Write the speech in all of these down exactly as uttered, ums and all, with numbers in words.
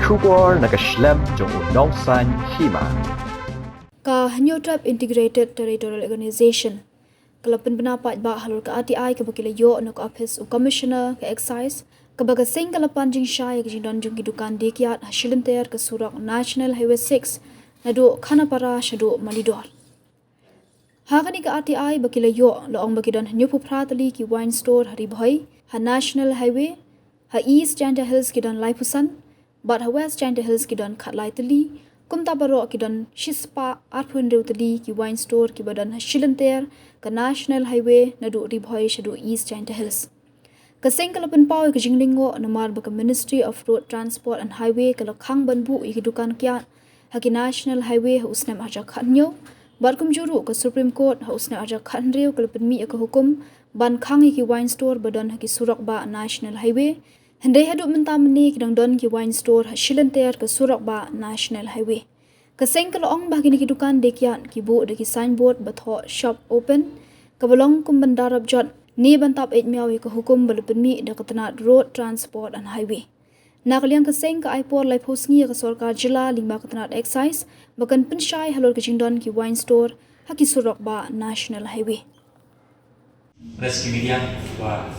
Khubor na ka shlem jong u Nongsaiñ Hima. Ka Hynñiewtrep Integrated Territorial Organization ka la pynbna paidbah halor ka R T I kaba ki la ïoh na ka ophis u Commissioner ka Excise, kaba ka seng ka la pan jingshai ïa ka jingdon jong ki dukan dei kiad ha shilynter ka surok National Highway six naduh Khanapara shaduh Malidor. Ha kane ka R T I ba ki la ïoh, la ong ba ki don hynñiewphew phra tylli ki wine store ha Ri Bhoi, ha National Highway, ha East Jaintia Hills ki don laiphew san, bad ha West Jaintia Hills ki don khatlai tylli, kumta baroh ki don shispah arphew hynriew tylli ki wine store kiba don ha shilynter ka National Highway naduh Ri Bhoi shaduh East Jaintia Hills. Ka seng ka la pynpaw ïa ka jinglyngngoh namar ba ka Ministry of Road Transport and Highway ka la khang ban buh ïa ki dukan kiad ha ki National Highway ha u snem ar hajar khathynñiew, bad kumjuh ruh ka Supreme Court ha u snem ar hajar khathynriew ka la pynmih ïa ka hukum ban khang ïa ki wine store ba don ha ki surok bah National Highway. Hynrei haduh mynta mynne ki dang don ki wine store ha shilynter ka surok bah National Highway. Ka seng ka la ong ba kine ki dukan dei kiad ki buh da ki signboard ba thoh shop open, kaba long kum ban darap jot ne ban tap eit miaw ïa ka hukum ba la pynmih da ka tnat Road Transport and Highway. Na ka liang ka seng ka ai por laiphew sngi ïa ka sorkar jylla lyngba ka tnat Excise ba kan pynshai halor ka jingdon ki wine store ha ki surok bah National Highway. Press ki media ba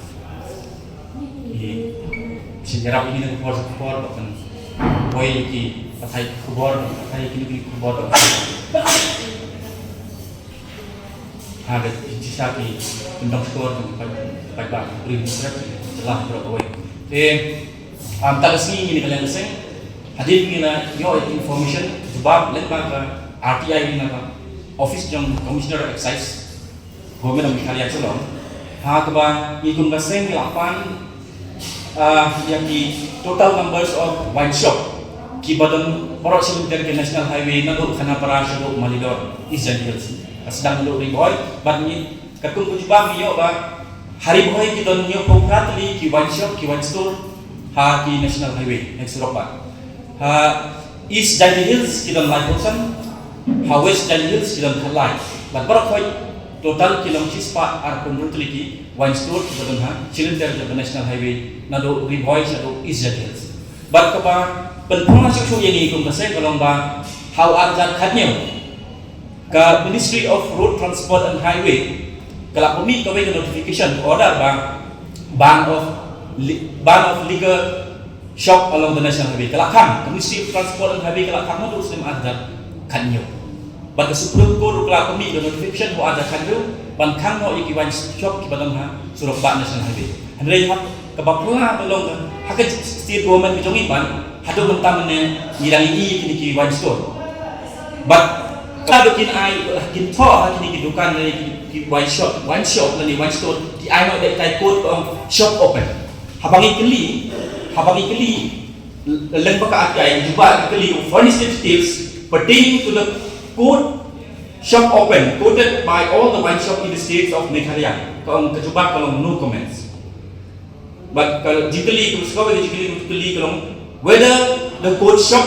ki shin ïarap ïa kine ki khubor, khubor ba kan poi ïa ki pathai khubor, pathai ïa kine ki khubor ba ha ka jingshisha ki kyndong shkor jong ki paidbah, ki briew ki press, ki jylla baroh kawei. Te, um, mynta ka sngi ngi na ka liang ka seng, hadien ngi la ïoh ïa ki information, jubab lyngba ka R T I na ka office jong Commissioner of Excise, Government of Meghalaya Shillong, ha kaba ngi kum ka seng ngi la pan, ah, ïa ki total numbers of wine shop kiba don baroh shilynter ka National Highway naduh Khanapara shaduh Malidor, East Jaintia Hills, ka sdang naduh Ri Bhoi, bad ngi katkum ka jubab ngi ïoh ba ha Ri Bhoi ki don hynñiewphew phra tylli ki wine shop, ki wine store ha ki National Highway, ha ki surok bah. Ha East Jaintia Hills ki don laiphew san, ha West Jaintia Hills ki don khatlai. Bad baroh khoit total ki long shispah arphew hynriew tylli ki wine store kiba don ha shilynter jong ka National Highway naduh Ri Bhoi shaduh East Jaintia Hills. Bad kaba pynphong shuh shuh ïa ngi kum ka seng ka long ba ha u ar hajar khathynñiew, ka Ministry of Road Transport and Highway ka la pynmih kawei ka notification order ba ban of li-, ban of liquor shop along the National Highway. Ka la khang, ka Ministry of Transport and Highway ka la khang naduh u snem ar hajar khathynñiew. Bad ka Supreme Court ruh ka la pynmih ka notification ha u ar hajar khathynñiew ban khang noh ïa ki wine shop kiba don ha surok bah National Highway. Hynrei haba phylla ba long ha ka state government ka jong ngi ban haduh mynta mynne ngi dang ïohi ïa kine ki wine store. Bad ka dei kin ai, kin thoh ha kine ki dukan lane ki, ki wine shop, wine shop lane wine store, ki ai noh da ka code ba ong shop open. Haba ngi kylli, haba ngi kylli lyngba ka R T I, jubab ngi kylli, furnish the details pertaining to the code shop open quoted by all the wine shop in the states of Meghalaya. Ka ong, ka jubab ka long no comments. Bad ka jingkylli, ka jingkylli, ka jingkylli ka long whether the code shop,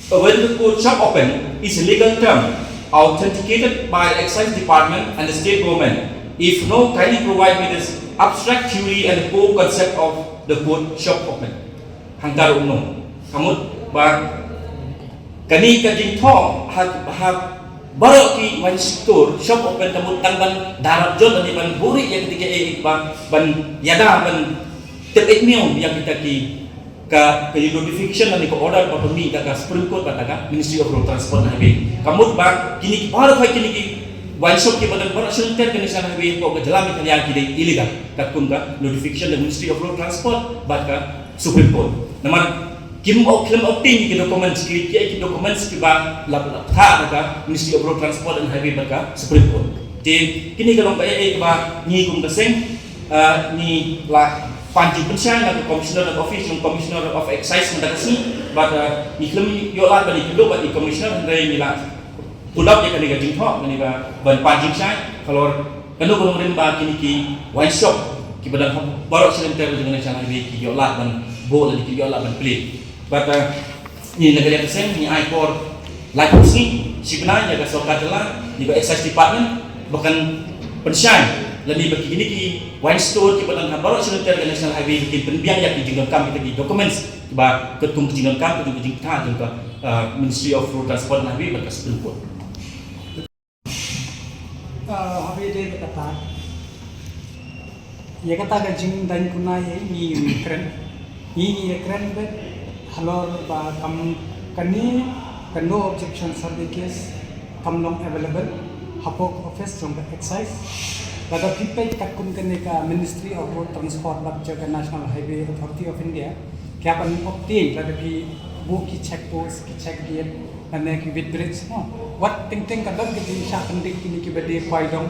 uh, whether the code shop open is a legal term authenticated by the Excise Department and the state government. If no, kindly provide me this abstract theory and the core concept of the code shop open. Hangta ruh no. Ka mut ba kane ka jingthoh ha, ha baroh ki wine store shop open ka mut tang ban darap jot lane ban buhrieh ïa kita kiei kiei ba ban ïada ban tip eit miaw ïa kita ki, ka, ka notification lane ka order ba pynmih da ka Supreme Court bad da ka Ministry of Road Transport and Highway. Ka mut ba kine ki baroh, kine ki wine shop kiba don baroh shilynter ka National Highway hapoh ka jylla Meghalaya ki dei illegal katkum ka notification da Ministry of Road Transport bad ka Supreme Court. Namar kim ong, khlem obtain ki documents, ki, ki, ki documents kiba la, la pynthah da ka Ministry of Road Transport and Highway bad ka Supreme Court. Te kine ka long kaei kaei kaba ngi kum ka seng, ah, ngi la pan jingpynshai na ka Commissioner, na ka office jong Commissioner of Excise mynta ka sngi, bad, ah, ngi khlem ïoh lad ban ïakynduh bad i Commissioner, hynrei ngi la put up ïa kane ka jingthoh, kane ka ban pan jingshai halor kano ka nongrim ba kine ki wine shop kiba don ha baroh shilynter jong ka National Highway ki ïoh lad ban buh lane ki ïoh lad ban plie. Bad, ah, ngi na ka liang ka seng ngi ai por laiphew sngi, shi bnai ïa ka sorkar jylla, ïa ka Excise Department ba kan pynshai Lane ba kine ki wine store kiba don ha baroh sha lynter ka National Highway kin pynbiang ïa ki jingdonkam kita ki documents kiba katkum ki jingdonkam katkum ki jingkta jong ka, uh, Ministry of Road Transport and Highway bad ka Supreme Court. Uh, haba ïadei bad kata, ïa kata ka jingdaiñ kuna ïa ngi ngi kren, ngi ngi ïa kren bad halor ba kam kane ka no objection survey case kam long available hapoh ka office jong ka excise. Lada phi peit katkum kane ka Ministry of Road Transport bad jong ka National Highway Authority of India, ki hap ban obtain lada phi buh ki check post, ki check gate, lane ki weight bridge, no. Wat teng teng ka don ka jingshah pyndit kine kiba die kwai dong,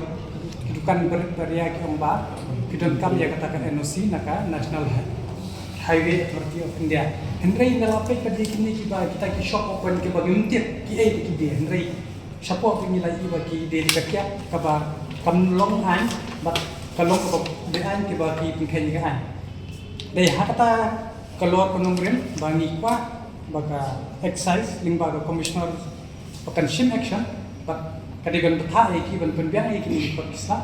ki dukan barit baria ki ong ba ki donkam ïa kata ka N O C na ka National Hi-, Highway Authority of India. Hynrei nga la peit ba die kine kiba kita ki shop open kiba ngim tip kiei ba ki die, hynrei shapoh ba ngi la ïohi ba ki die ka kiad kaba kam long aiñ bad ka long kaba beaiñ kiba ki pynkheiñ ka aiñ. Dei ha kata ka lor ka nongrim ba ngi kwah ba ka excise lyngba ka commissioner ba kan shim action bad ka dei ban bthah ïa ki ban pynbiang ïa kine ki kot ki sla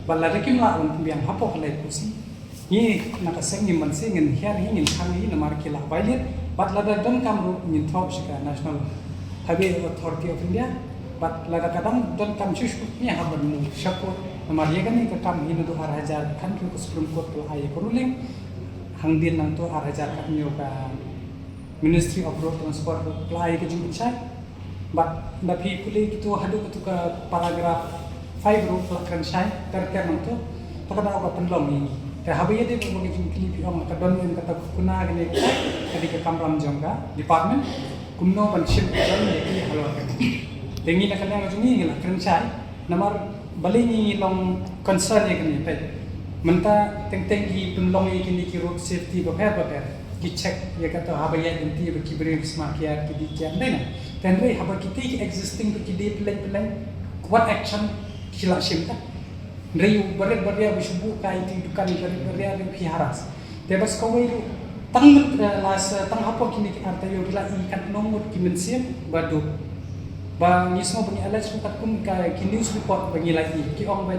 bad lada kim lah ban pynbiang hapoh ka lai pusi. Ngi na ka seng ngim banse ngin hiar hi ngin khang hi namar ki la violate bad lada donkam ruh ngin thoh sha ka National Highway Authority of India bad lada ka dang donkam shuh shuh ngi hap ban move sha court namar ïa kane ka kam hi naduh ar hajar khathynriew ka Supreme Court ka la ai ïa ka ruling. Hangne nangta ar hajar khathynñiew ka Ministry of Road Transport ruh ka la ai ka jingpynshai. Bad lada phi pule kito haduh kito ka paragraph five ruh ka la kren shai ter ter nangta. Ta ka daw ka pynlong ïa ngi. Te haba ïadei bad ka jingkylli phi ong ka don ïa kata ka kuna kane ka dei ka kamram jong ka department. Kumno ban shim ka don ïa ki halor ka. Te ngi na ka liang jong ngi ngi la kren shai. Namar balei ngi long concern ïa kane, peit. Mynta teng teng ki pynlong ïa kine ki road safety bapher bapher. Ki check ïa kata haba ïaid lynti ba ki briew sma ki ïaid ki dih kiad, dei na. Te hynrei haba kita ki existing ba ki dei pyllein pyllein, what action ki la shim ka. Hynrei u barit baria ba shu buh ka ïa ki dukan barit baria ruh ki harass. Te bad kawei ruh tang, eh, la sa tang hapoh kine ki ar taïew ki la i katno ngut ki mynsiem ba duk. Ba ngi sngew ba ngi allege ruh katkum ka ki news report ba ngi la i ki ong ba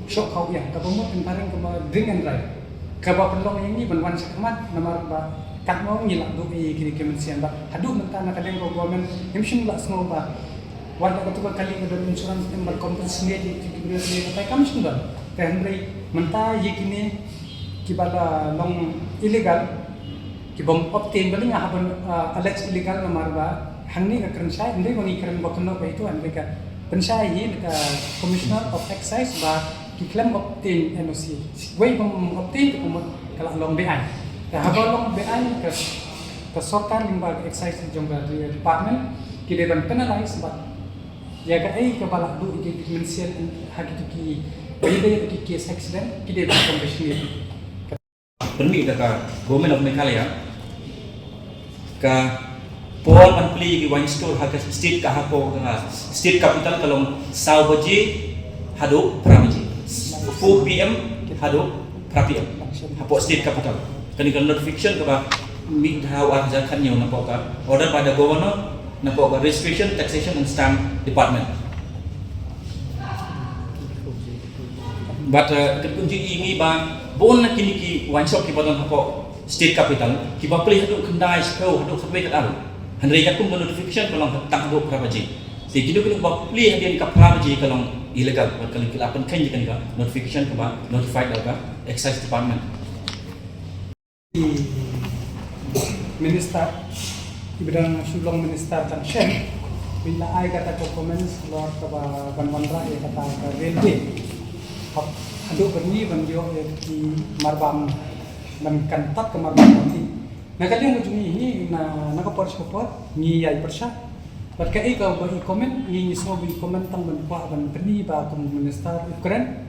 shoh khaw ïa kaba mut in pareng kaba drink and drive. Kaba pynlong ïa ngi ban wan sha khmat namar ba katno ngi la duk ïa kine ki mynsiem ba haduh mynta na ka liang ka government ngim shym la sngew ba wat la katu ka kali ka don insurance em ba compensate ïa ki briew ki kata kam shym don. Te hynrei mynta ïa kine kiba la long illegal, kibym obtain, balei nga hap ban, ah, allege illegal namar ba hangne ka kren shai, hynrei ba ngi kren ba kynnoh ba ito, hynrei ka pynshai hi na ka Commissioner of Excise ba ki khlem obtain N O C. Wei bym obtain te kumut ka la long beaiñ. Te haba long beaiñ ka, ka sorkar lyngba ka excise jong ka department ki dei ban penalize bad ïa kaei kaba la duh ïa ki mynsiem ha kito ki, ba ïadei bad ki case accident ki dei ban compensate. Pynmih da ka Government of Meghalaya ka por ban plie ki wine store ha ka state ka hapoh ka state capital ka long saw baje haduh phra baje, four P M haduh phra P M hapoh state capital. Kane ka notification kaba mih ha u ar hajar khathynñiew napoh ka order by the governor napoh ka Registration, Taxation and Stamp Department. Bad, eh, ka dei ka jingïohi ba bun na kine ki wine shop kiba don hapoh state capital kiba plie haduh khyndai, shiphew, haduh khatwei, khatar. Hynrei katkum ka notification ka long tang haduh phra baje. Te kino kino ba plie hadien ka phra baje ka long illegal bad ka long, ki la pynkheiñ ïa kane ka notification kaba notified da ka Excise Department. Minister, iba dang shu long minister tang shen, bin la ai kata ka comments halor kaba ban wanrah ïa kata ka railway. Hap haduh ban ïoh ïa ki marbam, ban kyntat ka marbam party. Na ka liang ka jong ngi hi na, na ka por sha ka por ngi ïai pyrshah. Bad kaei kaba i comment, ngi ngi sngew ba i comment tang ban kwah ban pyni ba kum u minister u kren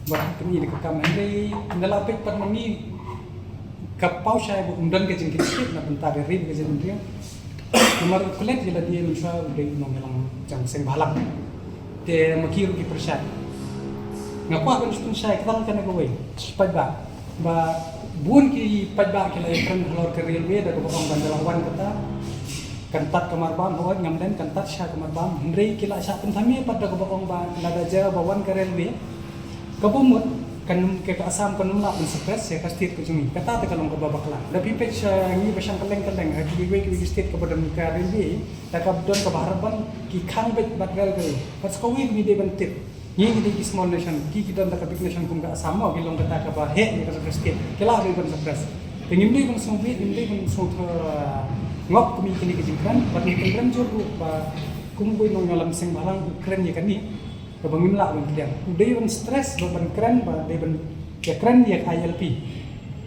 bad pyni da ka kam, hynrei nga la peit pat ma ngi ka paw shai ba um don ka jingkit skit na bynta ka ri ka jingriang. Namar u klet ïa lade mynshuwa u dei u nongïalam jong seng bhalang. Te ma ki ruh ki pyrshah. Nga kwah ban shu pynshai kyrpang kane kawei, shi paidbah. Ba bun ki paidbah ki la ïakren halor ka railway da kaba ong ban da la wan kata, kyntat ka marbam, hooid ngam len kyntat sha ka marbam, hynrei ki la shah pynthame pat da kaba ong ba lada jia ba wan ka railway, kaba mut Kan, ka, ka Assam kan ym lah ban suppress ïa ka state ka jong ngi. Kata te ka long kaba bakla. Da phi peit sha ngi ba shong kylleng kylleng ha kiwei kiwei ki state kaba don ka railway, da ka don kaba hap ban ki khang beit bad railway. Bad sa kawei ngi dei ban tip. Ngi ngi dei ki small nation, ki ki don da ka big nation kum ka Assam mo, ki long kata kaba heh ïa ka state. Ki lah dei ban suppress. Te ngim dei ban sngewbha, ngim dei ban sngewthuh ngop kum ïa kine ki jingkren, bad ngi kynrem jur ruh ba kum uwei u nongïalam seng bhalang u kren ïa kane. Kaba ngim lah ban pdiang. U dei ban stress, ba ban kren, ba dei ban ïa kren ïa ka I L P.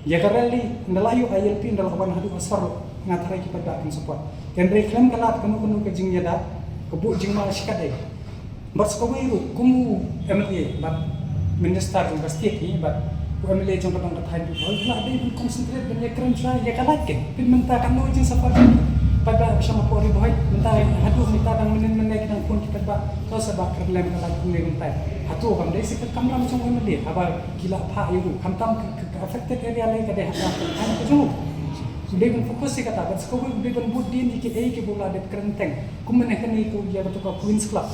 Ïa ka rally, ynda la ïoh I L P, ynda la wan haduh ha sor, nga tharai ki paidbah kin support. Hynrei khlem ka lad kano kano ka jingïada, ka buh jingma shikatdei. Bad sa kawei ruh, kum u M L A, bad minister jong ka state hi, bad u M L A jong ka dong ka thaiñ, u la dei ban concentrate ban ïa kren sha ïa ka lad ke. Peit mynta katno jingsuffer jong ki paidbah ba shong hapoh Ri Bhoi, mynta haduh mynta dang mynnin mynne ki dang phone ki paidbah. To sa ba kren lem ka lad kumne mynta. Hato kam dei sa ka kamram jong u M L A, haba ki la phah ïa u. Khamtam ka, ka, ka affected area lei ka dei ha ka thaiñ ka jong u. U dei ban focus ïa kata, bad sa kawei u dei ban bud dien ïa kiei kiba u la dep kren teng. Kum mynne kane ka ïa kata ka Queen's Club.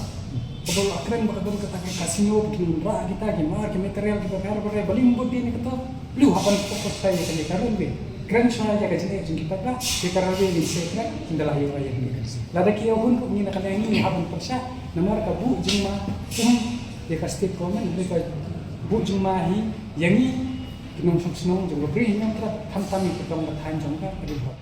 Kaba u la kren ba ka don kata ka casino, ba ki nongrah kita, ki mar, ki material kiba rah ba rah, balei um bud dien ïa kata. Balei u hap ban focus sha ïa kane ka railway. Kren sha ïa ka jingeh jong ki paidbah, ïa ka railway ngin sa kren, ynda la ïoh ïa kane. Lada ki ïoh hun ruh ngi na ka liang ngi hap ban pyrshah, namar ka buh jingma um ïa ka state government, balei ka buh jingma hi ïa ngi ki nongshong shnong jong ka Bri Hynñiewtrep, khamtam ïa ki dong ka thaiñ jong ka Ri Bhoi.